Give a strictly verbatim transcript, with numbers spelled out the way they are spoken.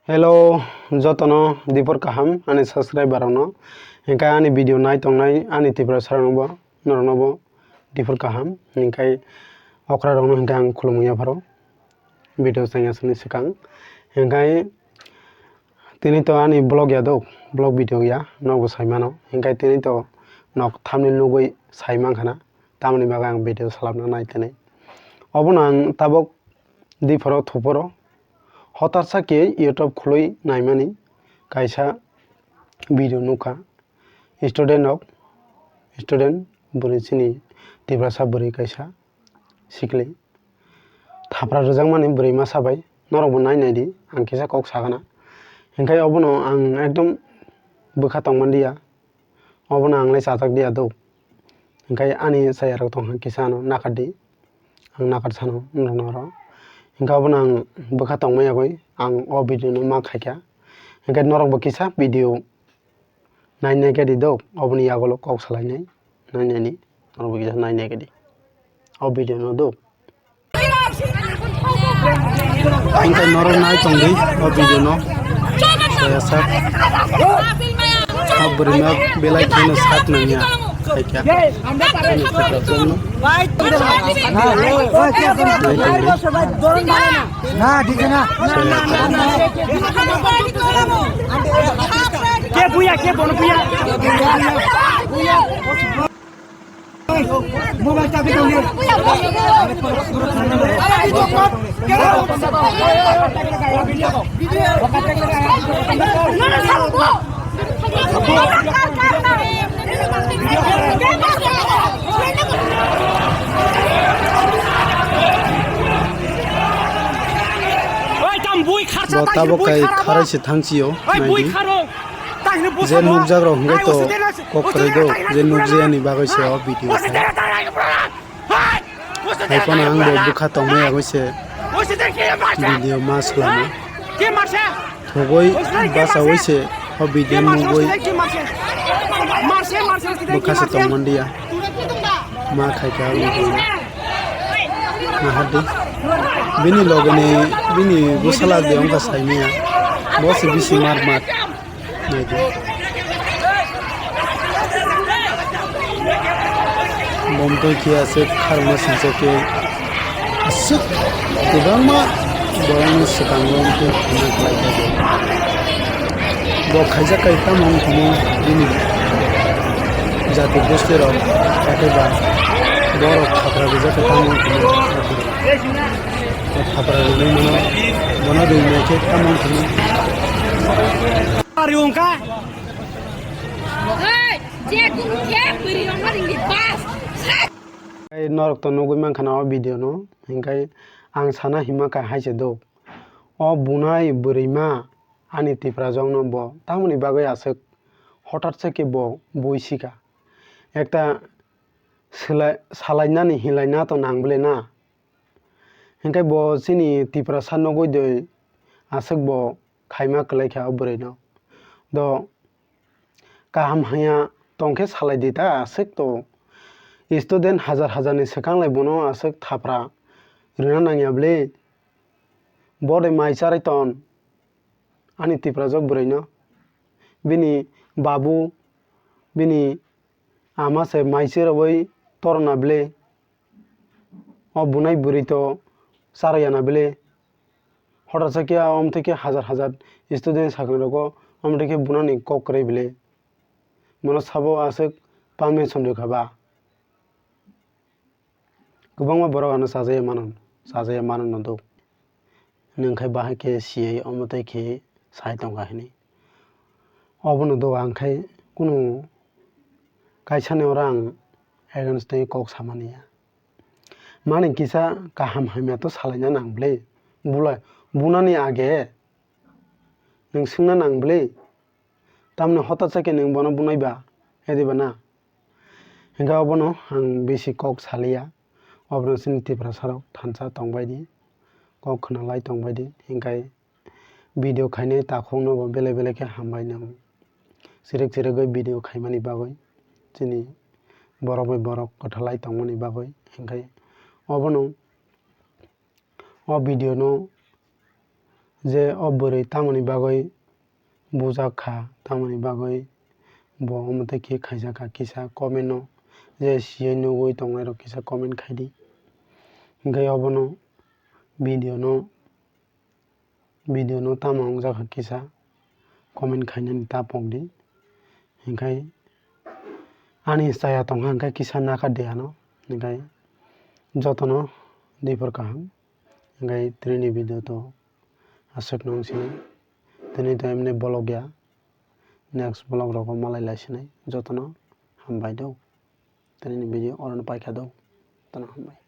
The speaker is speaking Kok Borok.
Hello, jotono dipor kaham ani subscriber rokno. Hinkhe ani video nai tongnai ani Tiprasa rokno bo, norokno bo dipor kaham. Hinkhe okra rokno hinkhe ang khulumwi yapharo video chengya sini swkang. Hinkhe tini to ani vlog ya do, vlog video ya, nogo sai mano. Hinkhe tini to nok thumbnail nugwi sai mankha na, tamoni bagwi ang video salapna nai tini. Obono ang tabuk diphoro thuporo hotarsa khe YouTube khulwi naimani kaisa video nukha. Student rok, student bwrwi chini Tiprasa bwrwi kaisa sikli. Thapra rwjakmani bwrwi masa bai norokbo nai nai di, ang kisa kok sakana. Hinkhe obono ang ekdom bwkha tongmani ya. Obono ang lai chajak di aduk. Hinkhe ani chayarok tongkha kisa ano nakardi. Ang nakar sano norokno oro. Hinkhe obono ang bwkha tongma yagwi ang o video no ma khaikha. Hinkhe norokbo kisa video nai nai khe di dok, oboni yagulo kok salainai nai nai ni. Norokbo kisa nai nai khe di o video no dok. Hinkhe norok nai tongdi o video no. Soya sak. O bwrwino belai kheno sak nangya. Khaikha. Ani khwtwkno. Nai tongdi. Na, dikhe na. Soya sak. Ke buya, ke bono buya. Bo tabok kai kharai se thangchio, naidi. Je nukjak rok hwnkhe to kok kwrwi do, je nukjaya ni bagwi se o video khe. Hai phano ang bo bwkha tongma yagwi se video ma swlamo. Thugwi bachawi se o video nugwi bwkha se tongmanliya. Ma khaikha o video no. Nahardi. Bini logeni, bini bwsala de wngkha saimanya. Bo se bisi mar mar. Naidi. Bomtwi khe aswk kharma swijak khe aswk kwbangma borokni swkango wngkhe hwnna khlaikha bo. Bo khaijak kai tamo wngthumung bini jati gosti rok, hakhe ba borok khapra rijak khe tamo wngthumung. Khapra rwgwi mano, bono rwngya khe tamo wngthumung. Ari wngkha. Hey, je kunu khe bwrwi rokno ringdi bas. Hey, norok to nugwi mankha na o video no, hinkhe ang sana hima kha hai se do. O bunai bwrwi ma ani Tiprajwk no bo tamoni bagwi aswk hotat se khe bo bui sika. Ekta swlai-, salainani hilaina to nang bwle na. Hinkhe bo chini Tiprasa nugwi de aswk bo khaima kwlai kha o bwrwi no. Do kaham haya tongkhe salai di ta aswk to. Student hajar hajar ni swkang lai bono aswk thapra rwna nangya bwle. Bo de mai charai ton ani Tiprajwk bwrwi no. Bini babu, bini ama se mai chirogwi torna bwle. O bunai bwrwi to charwi ya na bwle. Hotatsakhe a omtwi khe hajar hajar student sakni rogo omtwi khe bunani kok kwrwi bwle. Mono sabo aswk permission rwkha ba. Kwbangma borok ano chajaya mano, chajaya mano no do. Nwng khai bahai khe siyai omo tei khe sai tongkha hinwi. Obono do ang khai kunu kaisa ni oro ang against tei kok samani ya. Mani kisa kaham hamya to salaina nang bwle. Bula, bunani age nwng swngna nang bwle. Tamni hotatsa khe nwng bono bunai ba, ediba na? Hinkhe obono ang bisi kok saliya. Obono chini Tiprasa rok thansa tongbai di, kok khna lai tongbai di. Hinkhe video khainai takhuk no bo belai belai khe hambai nang. Chirwk chirwgwi video khaimani bagwi, chini borok bai borok kwthalai tongmani bagwi. Hinkhe obono o video no je o bwrwi tamoni bagwi bujak kha, tamoni bagwi bo omo tei khe khaijak kha, kisa comment no je siyui nugwi tongnai rok kisa comment khai di. Hinkhe obono video no, video no tamo wngjak kha kisa comment khainani ta pok di. Hinkhe ani chaya tongkha hinkhe kisa nakha de ano, hinkhe jotono diphor kaham. Hinkhe tini ni video to aswk nung sinai. Tini to emni vlog ya. Next vlog rogo malai lai sinai. Jotono hambai do. Tini ni video orono paikha do. Jotono hambai.